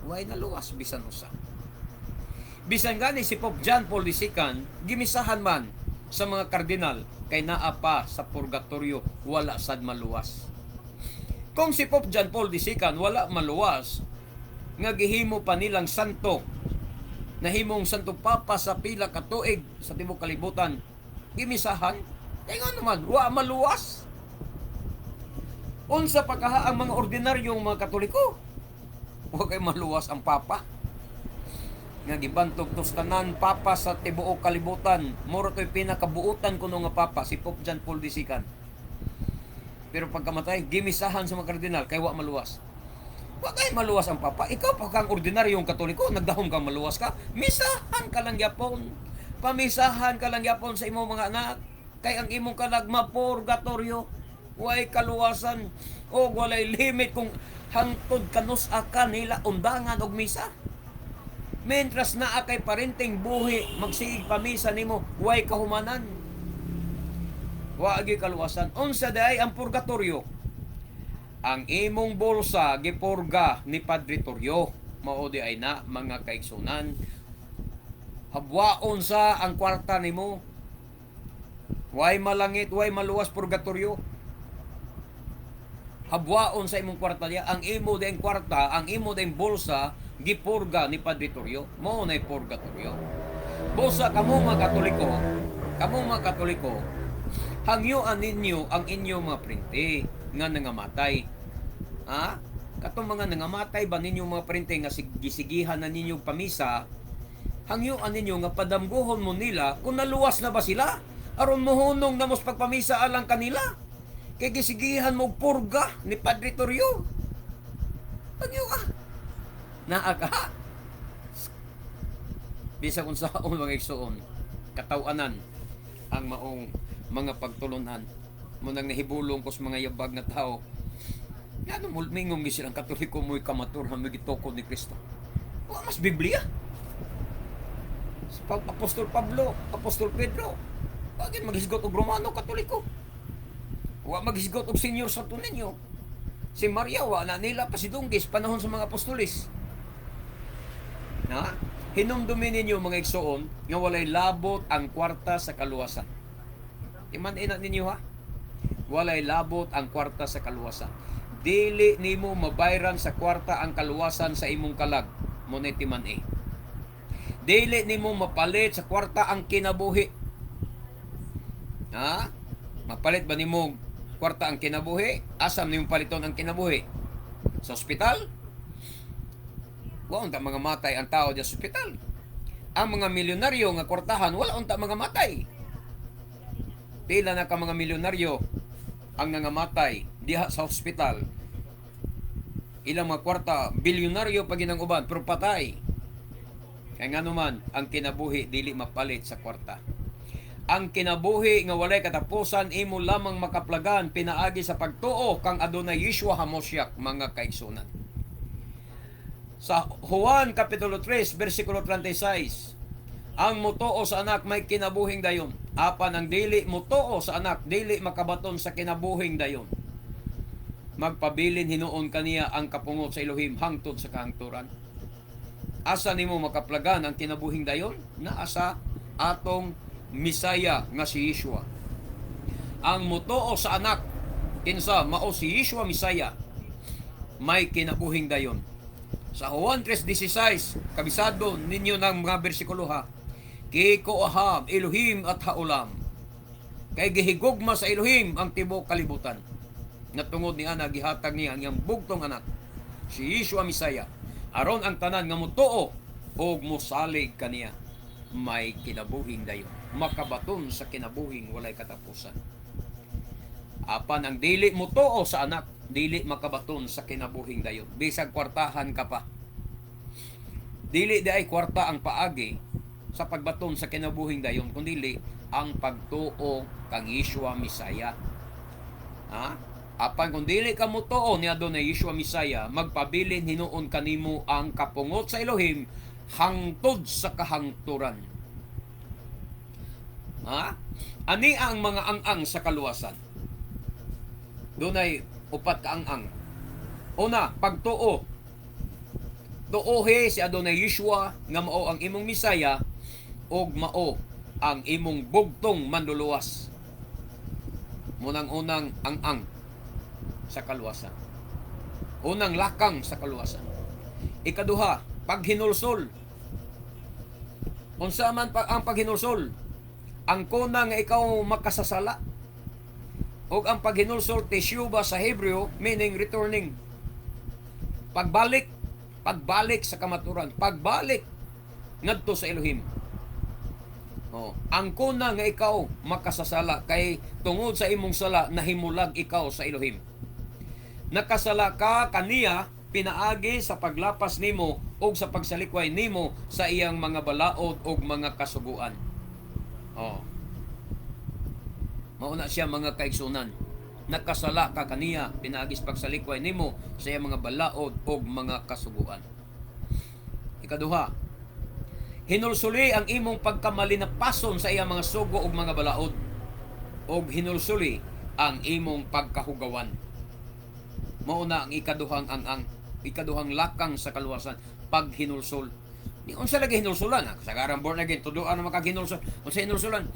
S1: Walay naluwas bisan usa. Bisan gani si Pope John Paul II gimisahan man sa mga kardinal kay naa pa sa purgatorio, wala sad maluwas. Kung si Pope John Paul II wala maluwas nga gihimo pa nilang santo, nahimong santo papa sa pila ka tuig sa tibuok kalibutan, gimisahan kay nga naman wa maluwas, unsa pa kaha ang mga ordinaryong mga Katoliko? Wa kay maluwas ang papa nga gibantog tos tanan papa sa tibuok kalibutan. Mura to'y pinakabuutan kuno nga papa si Pope John Paul II, pero pagkamatay gimisahan sa mga kardinal kay wa maluwas. Wa kay maluwas ang papa. Ikaw pa kang ordinaryong Katoliko, nagdahom kang maluwas ka. Misahan ka lang gyapon. Pamisahan ka lang gyapon sa imong mga anak. Kay ang imong kalag mapurgatorio. Way kaluwasan. O walay limit kung hangtod kanus-a ka nila undangan og misa. Mentras naa kay parenteng buhi, magsiig pamisa nimo, way kahumanan. Wa gyud kaluwasan. Unsa diay ang purgatorio? Ang imong bulsa gipurga ni Padre Torrio. Mao di ay na, mga kaigsunan. Habwaon sa ang kwarta nimo. Way malangit, way maluwas purgatorio. Habwaon sa imong kwarta diya. Ang imo ding kwarta, ang imo ding bulsa gipurga ni Padre Torrio. Mao nay purgatorio. Busa kamo mga Katoliko, hangyoan ninyo ang inyong mga parente nga nangamatay. Ha? Katong mga nangamatay ba ninyong mga parente nga gisigihan na ninyong pamisa, hangyuan ninyo nga padamguhon mo nila kung naluwas na ba sila aron mohunong na mos pagpamisa alang kanila. Kay gisigihan mo og purga ni Padre Torrio. Hangyo ah. Naa ka. Bisag unsaon, mga igsuon, katawanan ang maong mga pagtulunan. Munang nahibulong ko sa mga yabag nga tao. Ngano mo mingong gyud silang Katoliko, mo'y kamaturhan, mo'y gitukod ni Kristo? Wa mas Biblia. Si Apostol Pablo, Apostol Pedro, wa gyud maghisgot og Romano Katoliko. Wa maghisgot og Senior Santo Niño. Si Maria wa na nila pasidunggis panahon sa mga apostolis. Na? Hinumdumi ninyo, mga igsoon, nga walay labot ang kwarta sa kaluwasan. Iman ina ninyo ha. Walay labot ang kwarta sa kaluwasan. Dili nimo mabayran sa kwarta ang kaluwasan sa imong kalag. Mo na timan eh. Dili nimo mapalit sa kwarta ang kinabuhi. Ha? Mapalit ba nimo kwarta ang kinabuhi? Asam nimo paliton ang kinabuhi? Sa ospital? Wa unta mga matay ang tao di sa ospital. Ang mga milyonaryo nga kwartahan, wala unta mga matay. Pila na ka mga milyonaryo ang nangamatay diha sa ospital. Ilang mga kwarta, bilyonaryo pa ginang uban, pero patay. Kaya nga naman, ang kinabuhi dili mapalit sa kwarta. Ang kinabuhi nga walay katapusan imo lamang makaplagan pinaagi sa pagtuo kang adunay Yeshua Hamosyak, mga kaigsunan. Sa Juan Kapitulo 3, versikulo 36, ang mutuo sa anak may kinabuhing dayon. Apan ang dili mutuo sa anak, dili makabaton sa kinabuhing dayon. Magpabilin hinuon kaniya ang kapungot sa Elohim hangtod sa kahangturan. Asa nimo makaplagan ang kinabuhing dayon? Naa sa atong Misaya nga si Yeshua. Ang mutuo sa anak, kinsa mao si Yeshua Misaya, may kinabuhing dayon. Sa Juan 3:16, kabisado ninyo ng mga bersikulo ha. Ki ko ahab Elohim et haolam. Kay gihigugma sa Elohim ang tibuok kalibutan. Nga tungod ni ana gihatag niya ang iyang bugtong anak, si Yeshua Misaya, aron ang tanan nga mutuo og mosalig kaniya may kinabuhing dayon, makabaton sa kinabuhing walay katapusan. Apan ang dili mutuo sa anak, dili makabaton sa kinabuhing dayon. Bisag kwartahan ka pa. Dili di ay kwarta ang paagi sa pagbaton sa kinabuhing dayon, kundi ang pagtuo kang Yeshua Misaya. Ha? Apan kung dili ka mutuo ni adunay Yeshua Misaya, magpabilin hinuon kanimo ang kapungot sa Elohim hangtod sa kahangturan. Ha? Ani ang mga ang-ang sa kaluwasan? Dunay upat ka ang-ang. Una, pagtuo. Tuohe si Adonai Yeshua nga mao ang imong Misaya ug mao ang imong bugtong manluluwas. Munang unang ang-ang sa kaluwasan. Unang lakang sa kaluwasan. Ikaduha, paghinulsol. Unsa man pa ang paghinulsol? Ang kuna nga ikaw makasasala. Ug ang paghinulsol, teshuba sa Hebreo, meaning returning. Pagbalik, pagbalik sa kamaturan, pagbalik ngadto sa Elohim. Oh, ang kuna nga ikaw makasasala kay tungod sa imong sala nahimulag ikaw sa Elohim. Nakasala ka kaniya pinaagi sa paglapas nimo og sa pagsalikway nimo sa iyang mga balaod og mga kasuguan. Oh. Mauna siya, mga kaigsunan. Nakasala ka kaniya pinaagi sa pagsalikway nimo sa iyang mga balaod og mga kasuguan. Ikaduha, hinulsuli ang imong pagkamalinapason sa iyang mga sugo ug mga balaod og hinulsuli ang imong pagkahugawan. Mao na ang ikaduhang ang ikaduhang lakang sa kaluwasan, paghinulsol. Ni unsa lagi hinulsulan ha? Kasagaran born again tuduan na makaghinulsol. Unsa hinulsulan?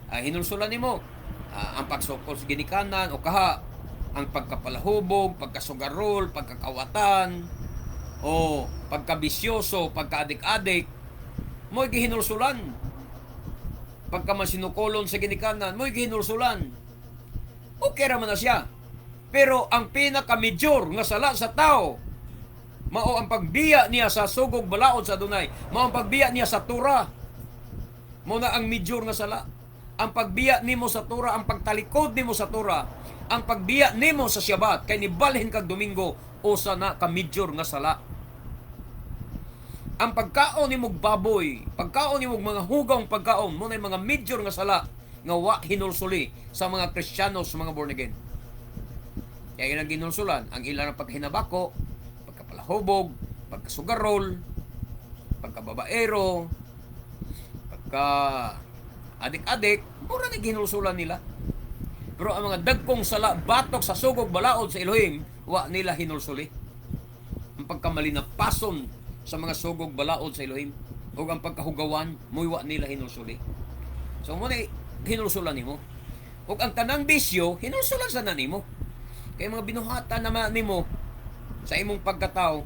S1: Hinulsulan nimo ang pagsukol sa ginikanan o kaha ang pagkapalahubog, pagkasugarol, pagkakawatan, o pagkabisyoso, pagkaadik-adik, mo'y gihinulsulan. Pagka masinukolon sa ginikanan, mo'y gihinulsulan. Okay ra man na siya. Pero ang pinaka-major nga sala sa tao, mao ang pagbiya niya sa sugog balaod sa Adunay. Mao ang pagbiya niya sa Torah. Mao na ang major nga sala. Ang pagbiya nimo sa Torah, ang pagtalikod nimo sa Torah, ang pagbiya nimo sa Shabbat, kay nibalhin kag Domingo, usa na ka major nga sala. Ang pagkaon nimog baboy, pagkaon nimog mga hugawng pagkaon, mao na mga major nga sala nga wa hinulsuli sa mga Kristiyano, sa mga born again. Kaya ilang ginulsulan ang ilang paghinabako, pagkapalahubog, pagkasugarol, pagkababaero, pagka adik-adik, mura na ginulsulan nila. Pero ang mga dagkong sala batok sa sugog balaod sa Elohim, wa nila hinulsuli. Ang pagkamalinapason sa mga sugog balaod sa Elohim ug ang pagkahugawan, mo'y wa nila hinulsuli. So mo na hinulsulan nimo. Ug ang tanang bisyo, hinulsulan sa na nimo. Kay mga binuhatan naman nimo sa imong pagkatao.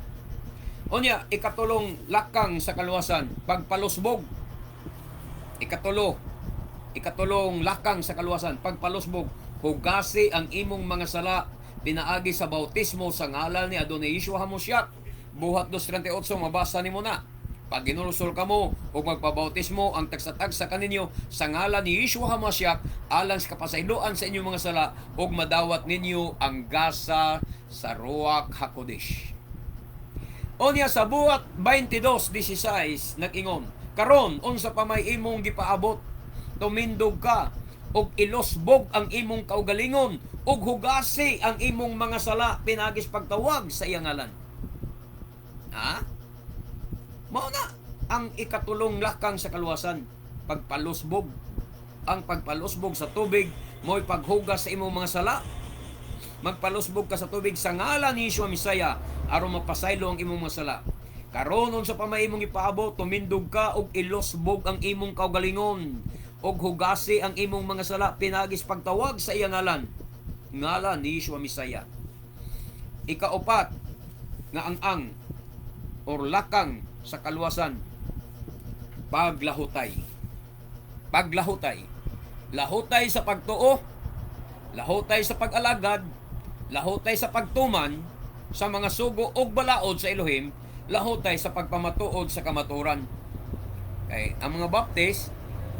S1: Unya, ikatulong lakang sa kaluwasan, pagpalusbog. Ikatulo, ikatulong lakang sa kaluwasan, pagpalusbog. Hugasi ang imong mga sala pinaagi sa bautismo sa ngalan ni Adonai Yeshua HaMashiach. Buhat 2:38, mabasa nimo na. Pag ginulsol kamo ug magpabautismo ang tagsa-tagsa kaninyo sa ngalan ni Yeshua HaMashiach alang sa kapasayloan sa inyong mga sala, ug madawat ninyo ang gasa sa Ruach HaKodesh. Unya sa Buhat 22:16 nag-ingon, "Karon unsa pa may imong gipaabot? Tumindog ka ug ilusbog ang imong kaugalingon ug hugasi ang imong mga sala pinagis pagtawag sa iyang ngalan." Ha? Mao na ang ikatulong lakang sa kaluwasan, pagpalusbog. Ang pagpalusbog sa tubig mo'y paghugas sa imong mga sala. Magpalusbog ka sa tubig sa ngalan ni Yeshua Mesaya aron mapasaylo ang imong mga sala. Karon unsa pa may imong ipaabot? Tumindog ka ug ilusbog ang imong kaugalingon ug hugasi ang imong mga sala pinagis pagtawag sa iyang ngalan. Ngalan ni Yeshua Mesaya. Ikaupat nga ang-ang or lakang sa kaluwasan, paglahutay. Paglahutay. Lahutay sa pagtuo, lahutay sa pag-alagad, lahutay sa pagtuman sa mga sugo ug balaod sa Elohim, lahutay sa pagpamatuod sa kamaturan. Kay ang mga Baptist,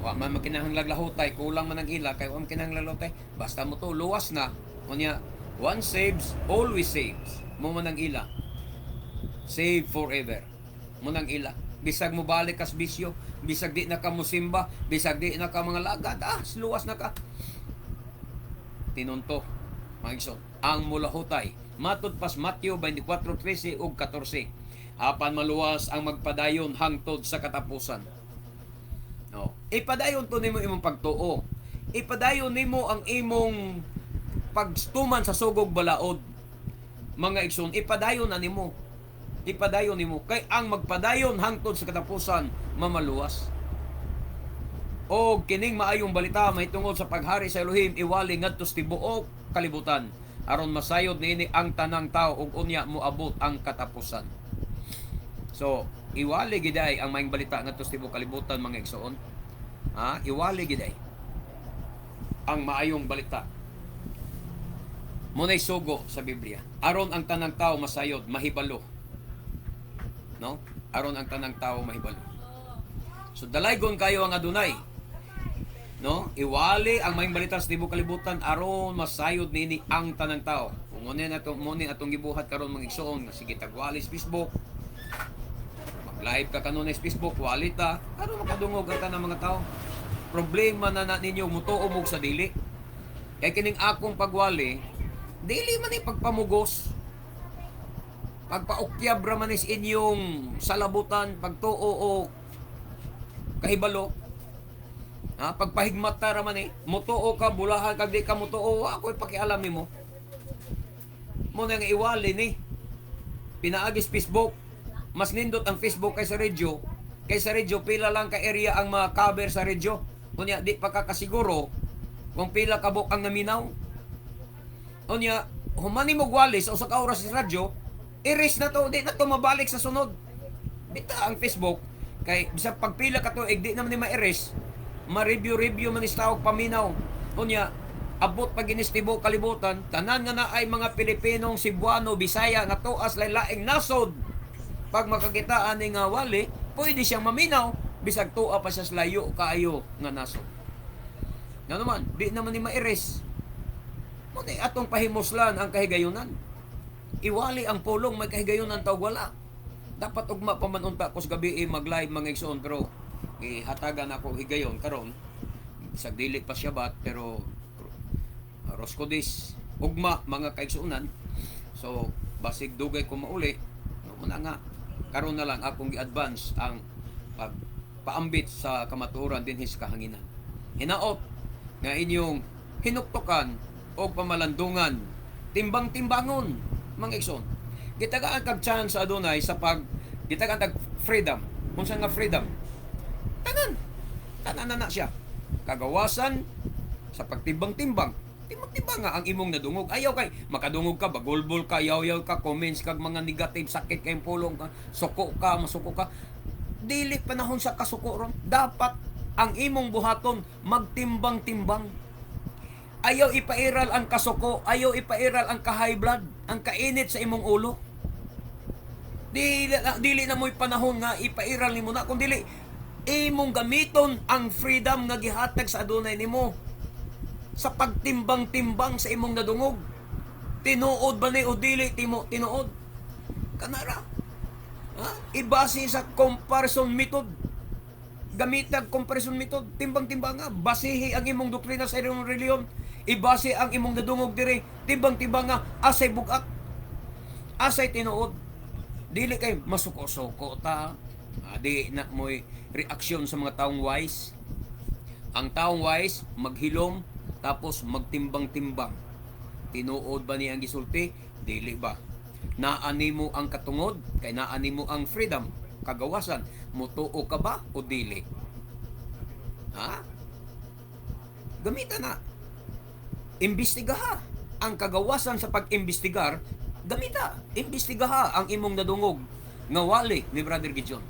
S1: wa man makinahanglag lahutay, kulang man ang ila kay wa man kinahanglag lahutay. Basta mo to luwas na. Unya, once saves, always saves. Mao man ang ila. Save forever. Mao nang ila. Bisag mo balik kas bisyo, bisag di na ka musimba, bisag di na ka mga lagad, luwas na ka. Tinunto, mga igsoon, ang mulahutay. Matud pas Matthew 24:13 ug 14. Apan maluwas ang magpadayon hangtod sa katapusan. No. Ipadayon to nimo imong pagtuo. Ipadayon nimo ang imong pagtuman sa sugog balaod. Mga igsoon, ipadayon na nimo. Ipadayon nimo kay ang magpadayon hangtod sa katapusan mamaluwas. O kining maayong balita mahitungod sa paghari sa Elohim iwali ngadto sa tibuok kalibutan aron masayod niini ang tanang tao ug unya moabot ang katapusan. So, iwali giday ang maayong balita ngadto sa tibuok kalibutan, mga igsoon. Ha? Iwali giday ang maayong balita. Muna'y sugo sa Biblia. Aron ang tanang tao masayod, mahibalo. No? Aron ang tanang tao mahibalo. So dalaygon kayo ang Adunay. No? Iwali ang maayong balita sa tibuok kalibutan aron masayod niini ang tanang tao. Kung mo ni atong gibuhat karon, mga igsoon, nga sige tagwali sa Facebook. Mag-live ka kanon sa Facebook, wali ta aron makadungog ang tanang mga tao. Problema na na ninyo mutuo mo sa dili. Kay kining akong pagwali, dili man ni pagpamugos. Pagpaukyab ra man is inyong salabutan, pagtuo o kahibalo. Ha, pagpahigmat ta ra man eh. Mutuo ka, bulahan kag di ka mutuo, wa ako'y pakialam nimo. Mo na nga iwali ni. Pinaagis Facebook. Mas nindot ang Facebook kaysa radyo. Kaysa radyo, pila lang ka area ang mga cover sa radyo. Unya, di pa ka kasiguro kung pila ka buok ang naminaw. Unya, humani mo gwali sa usa ka oras sa radyo, erase na to, di na to mabalik sa sunod. Bita ang Facebook, kay bisag pagpila ka tuig, di naman ni ma-erase, ma-review-review man is tawag paminaw. Unya, Abot pa ginis tibuok kalibutan, tanan nga naay mga Pilipinong, Cebuano, Bisaya nga tuas laing nasod. Pag makakita ani nga wali, pwede siyang maminaw bisag tua pa siya sa layo kaayo nga nasod. Nga naman, di naman ni mairis. Muna atong pahimuslan ang kahigayunan. Iwali ang pulong, may kahigayunan tawag wala. Dapat ugma pa man unta ko sa gabi mag-live, mga igsoon, pero ihatagan ako higayon karon sa dili pa Shabbat, pero Rosh Chodesh ugma, mga kaigsuonan. So basig dugay ko mauli no, muna nga karon na lang akong gi-advance ang pagpaambit sa kamatuoran dinhi sa kahanginan. Hinaot nga inyong hinuktukan o pamalandungan, timbang-timbangon, mga igsoon. Gitagaan kag chance sa Adonai sa pag gitagaan tag freedom. Unsa nga freedom? Tanan tanan na na siya, kagawasan sa pagtimbang-timbang. Timbang-timbang nga ang imong nadungog. Ayaw kay makadungog ka, bagulbol ka, yaw-yaw ka, comments kag mga negative, sakit kay pulong ka, suko ka, masuko ka. Dili panahon sa kasuko ron. Dapat ang imong buhaton magtimbang-timbang. Ayaw ipairal ang kasuko, ayaw ipairal ang ka-high blood, ang kainit sa imong ulo. Dili, dili na mo'y panahon nga ipairal nimo na, kung dili imong gamiton ang freedom nga gihatag sa Adonai nimo sa pagtimbang-timbang sa imong nadungog. Tinuod ba ni o dili timo tinuod? Kanara. Ha? Ibase sa comparison method. Gamitag comparison method, timbang-timbang nga, basihi ang imong doktrina sa imong reliyon, ibase ang imong nadungog diri, timbang-timbang nga asay bug-at, asay tinuod. Dili kay masuko-suko ta. Ah, di na mo'y reaksyon sa mga taong wise. Ang taong wise, maghilom, tapos magtimbang-timbang. Tinuod ba niya ang gisulti? Dili ba? Naa nimo ang katungod, kay naa nimo ang freedom, kagawasan. Mutuo ka ba o dili? Ha? Gamitan na. Imbestigaha. Ang kagawasan sa pag-imbestigar, gamita. Imbestigaha ang imong nadungog nga wali ni Brother Gideon.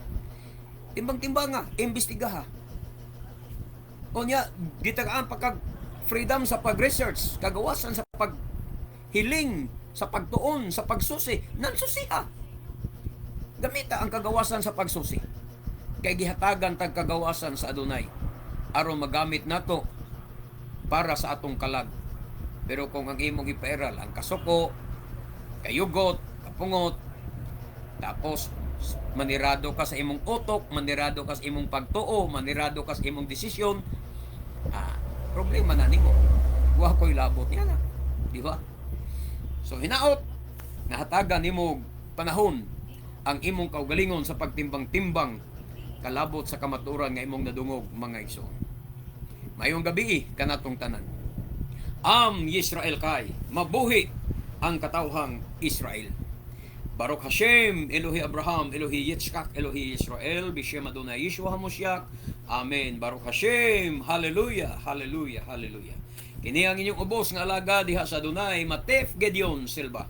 S1: Timbang-timbang nga, imbestigaha. O niya, gitagaan pa kag freedom sa pag-research, kagawasan sa paghiling, sa pagtuon, sa pagsusi, nansusiha. Gamita ang kagawasan sa pagsusi. Kay gihatagan tag kagawasan sa Adonai aron magamit nato para sa atong kalag. Pero kung ang imong ipairal ang kasuko, kayugot, kapungot, tapos manirado ka sa imong utok, manirado ka sa imong pagtuo, manirado ka sa imong desisyon, problema na nimo. Wa ko'y labot niya na. Di ba? So hinaot, nahatagan nimo panahon ang imong kaugalingon sa pagtimbang-timbang kalabot sa kamatuoran nga imong nadungog, mga igsoon. Mayong gabi kanatong tanan. Am Yisrael kay mabuhi ang katawhang Israel. Baruch Hashem, Elohi Abraham, Elohi Yitzchak, Elohi Israel, Bishem Adonai Yeshua HaMoshiach. Amen. Baruch Hashem, Hallelujah, Hallelujah, Hallelujah. Kini ang inyong ubos nga alaga diha sa Adonai, Matef Gideon Silva.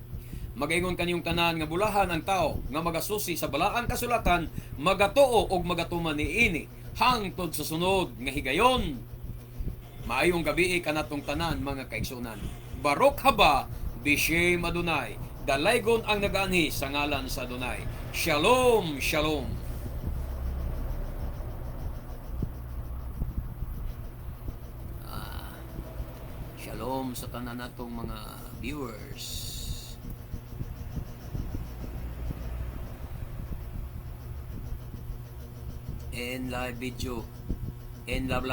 S1: Magaingon kaninyong tanan nga bulahan ang tao nga magasusi sa balaan kasulatan, magatuo og magatuman niini hangtod sa sunod nga higayon. Maayong gabi kanatong tanan, mga kaigsunan. Baruch haba bishem Adonai. Dalaygon ang nagaanhi sa ngalan sa Adonai. Shalom, shalom. Shalom sa tanan natong mga viewers. And live video. And blah blah.